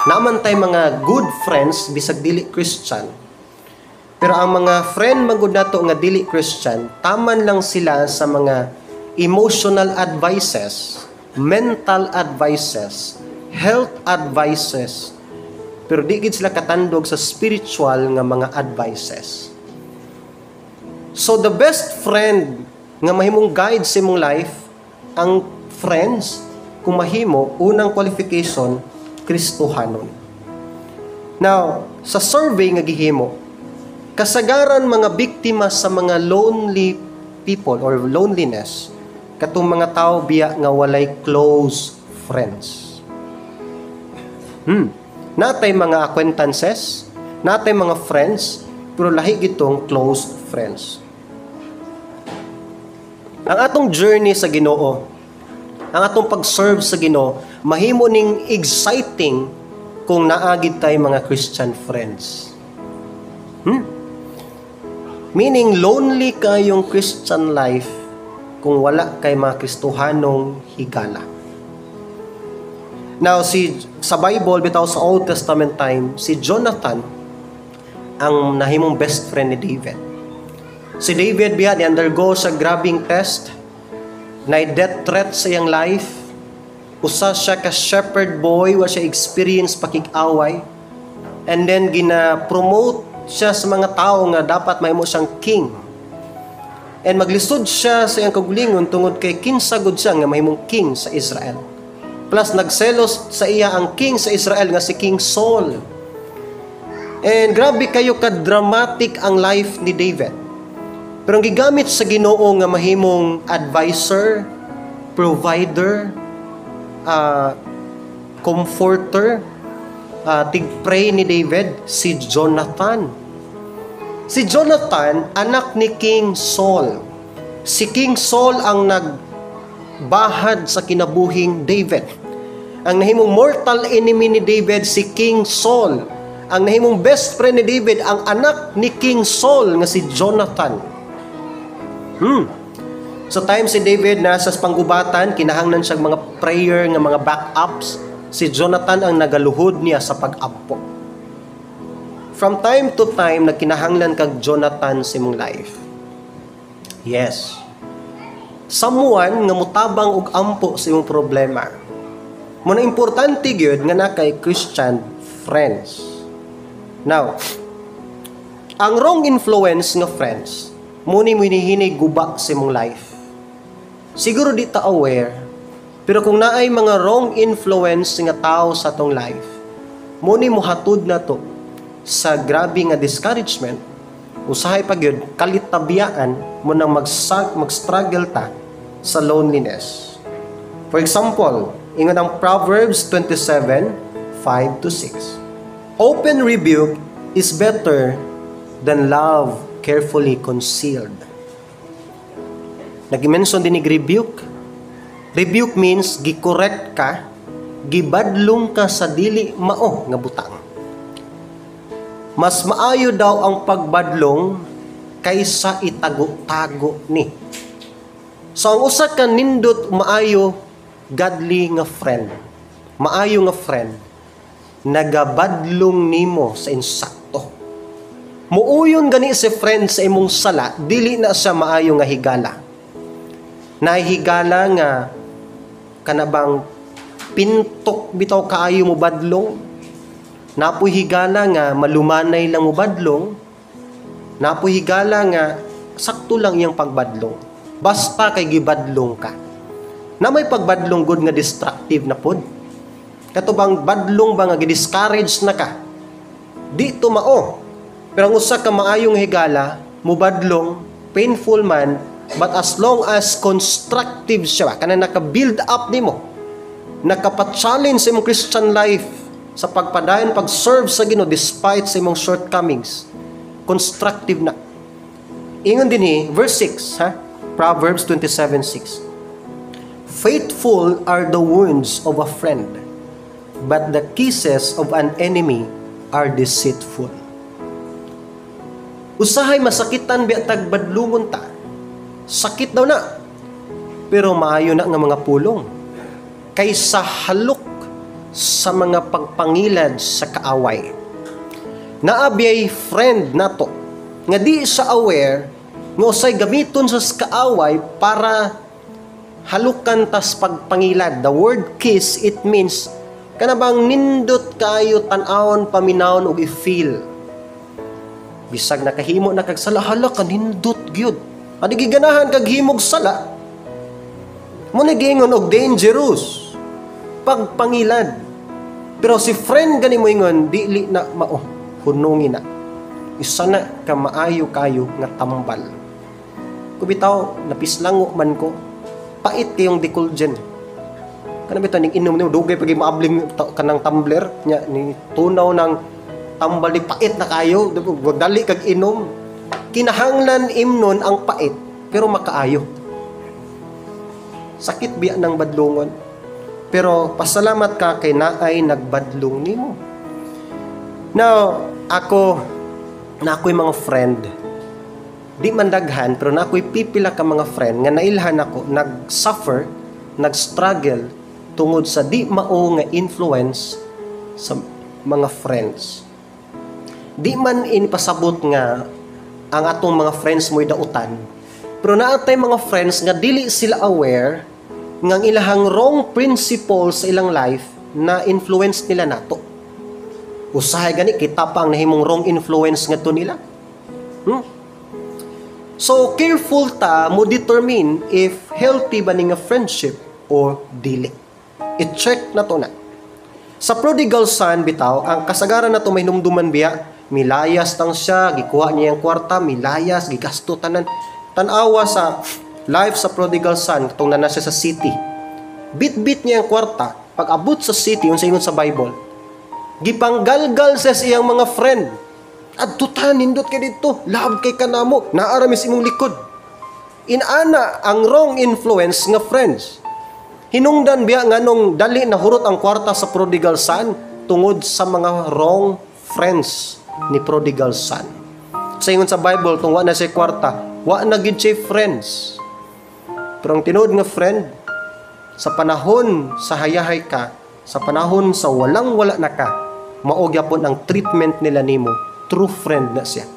Naa man tay mga good friends bisag dili Christian. Pero ang mga friend man gud nato nga dili Christian, taman lang sila sa mga emotional advices, mental advices, health advices, pero di gid sila katandog sa spiritual nga mga advices. So the best friend nga mahimong guide sa imong life, ang friends, kung mahimo, unang qualification, Kristohanon. Now, sa survey nga gihimo, kasagaran mga biktima sa mga lonely people or loneliness, katong mga tao biya nga walay close friends. Naa tay mga acquaintances, naa tay mga friends, pero lahi gitong close friends. Ang atong journey sa Ginoo, ang atong pag-serve sa Ginoo, mahimo ning exciting kung naa gid tay mga Christian friends. Meaning lonely kayong Christian life kung wala kay mga Kristohanong higala. Now, si sa Bible, bitaw sa Old Testament time, si Jonathan ang nahimong best friend ni David. Si David biya ni undergo sa grabing test, na death threat sa iyang life. Usa siya ka shepherd boy, wa siya experience pakig-away. And then gina-promote siya sa mga tao nga dapat mahimo siyang king. And maglisod siya sa iyang kaugalingon tungod kay kinsa gud siya nga mahimong king sa Israel. Plus nagselos sa iya ang king sa Israel nga si King Saul. And grabe kayo ka-dramatic ang life ni David. Pero ang gigamit sa Ginoo nga mahimong advisor, provider, comforter, tig-pray ni David, si Jonathan. Si Jonathan, anak ni King Saul. Si King Saul ang nagbahad sa kinabuhing David. Ang nahimong mortal enemy ni David, si King Saul. Ang nahimong best friend ni David, ang anak ni King Saul nga si Jonathan. Sa time si David nasa panggubatan, kinahanglan siyang mga prayer nga mga backups. Si Jonathan ang nagaluhod niya sa pag-ampo. From time to time, nagkinahanglan kag Jonathan sa imong life. Yes. Someone nga mutabang og ampo sa imong problema. Muna importante gyud nga naa kay Christian friends. Now, ang wrong influence nga friends, muni mo hinihini guba sa imong life. Siguro di ta aware, pero kung naay mga wrong influence nga tao sa atong life, muni mo hatud na to sa grabe nga discouragement, usahay pa gyud kalitabiyaan mo nang mag-struggle ta sa loneliness. For example, ingon ang Proverbs 27:5 to 6. "Open rebuke is better than love carefully concealed." Nag-mention din ni rebuke. Rebuke means gi-correct ka, gibadlong ka sa dili mao nga butang. Mas maayo daw ang pagbadlong kaysa itago-tago ni. So ang usa ka nindot maayo godly nga friend, maayo nga friend, nagabadlong nimo sa insakto. Muuyon gani si friend sa imong sala, dili na siya maayo nga higala. Nahigala nga kanabang pintok bitaw kaayo mo badlong. Naa poy higala nga malumanay lang mo badlong. Naa poy higala nga sakto lang iyang pagbadlong. Basta kay gibadlong ka. Na may pagbadlong gud nga destructive na pod. Kato bang badlong ba nga gi-discourage na ka? Di to mao. Pero ang usa ka maayong higala, mubadlong, painful man, but as long as constructive siya, kana naka-build up nimo, nakapa-challenge sa imong Christian life sa pagpadayon, pag-serve sa Ginoo despite sa imong shortcomings, constructive na. Ingon din ni verse 6, ha? Proverbs 27:6. "Faithful are the wounds of a friend, but the kisses of an enemy are deceitful." Usahay masakitan biya tag badlungon ta. Sakit daw na. Pero maayo na nga mga pulong. Kaysa halok sa mga pagpangilad sa kaaway. Naa biyay friend nato nga di siya aware nga usay gamiton sa kaaway para halukan tas pagpangilad. The word "kiss," it means kana bang nindot kayo tan-awon, paminawon ug i-feel. Bisag nakahimo na kag sala, hala ka, nindot gyud. Ani giganahan kag himog sala. Mao ni giingon og dangerous pagpangilad. Pero si friend gani mo ingon, "Dili na mao, hunungi na." Isa na ka maayo kayo nga tambal. Kubitaw, napislango man ko, pait kayong Decolgen. Kana bitaw ning inom nimo, dugay pag maabling kanang tumbler nya ni tunaw ng tambal, di pait na kayo, wag dali kag inom. Kinahanglan imnon ang pait pero makaayo. Sakit biya ng badlungon. Pero pasalamat ka kay naay nagbadlong nimo. Now, ako na ako'y mga friend. Di man daghan, pero na ako'y pipila ka mga friend nga nailhan ako nag-suffer, nag-struggle tungod sa di mao nga influence sa mga friends. Di man inipasabot nga ang atong mga friends mo'y dautan, pero naa tay mga friends nga dili sila aware nga ang ilahang wrong principles sa ilang life na influence nila nato. Usahay gani kita pa ang nahimong wrong influence ngadto nila. So careful ta mo determine if healthy ba ni nga friendship or dili. I-check na to na. Sa prodigal son bitaw, ang kasagaran na to may numduman biya, milayas tang siya, gikuha niya ang kwarta, milayas, gigasto tanan. Tan-awa sa life sa prodigal son katong na siya sa city. Bit-bit niya ang kwarta, pag abot sa city, unsa ingon sa Bible, gipanggalgal sa iyang mga friend. "Adto ta, nindot kay didto, love kay kanamo, naa ra mi sa imong likod." Inana ang wrong influence nga friends. Hinungdan biya nganong dali na hurot ang kwarta sa prodigal son? Tungod sa mga wrong friends ni prodigal son. Sa ingon sa Bible, tung wa na siya kwarta, wa na gid siya friends. Pero ang tinuod nga friend, sa panahon sa hayahay ka, sa panahon sa walang wala na ka, mao gyapon ang treatment nila nimo, true friend na siya.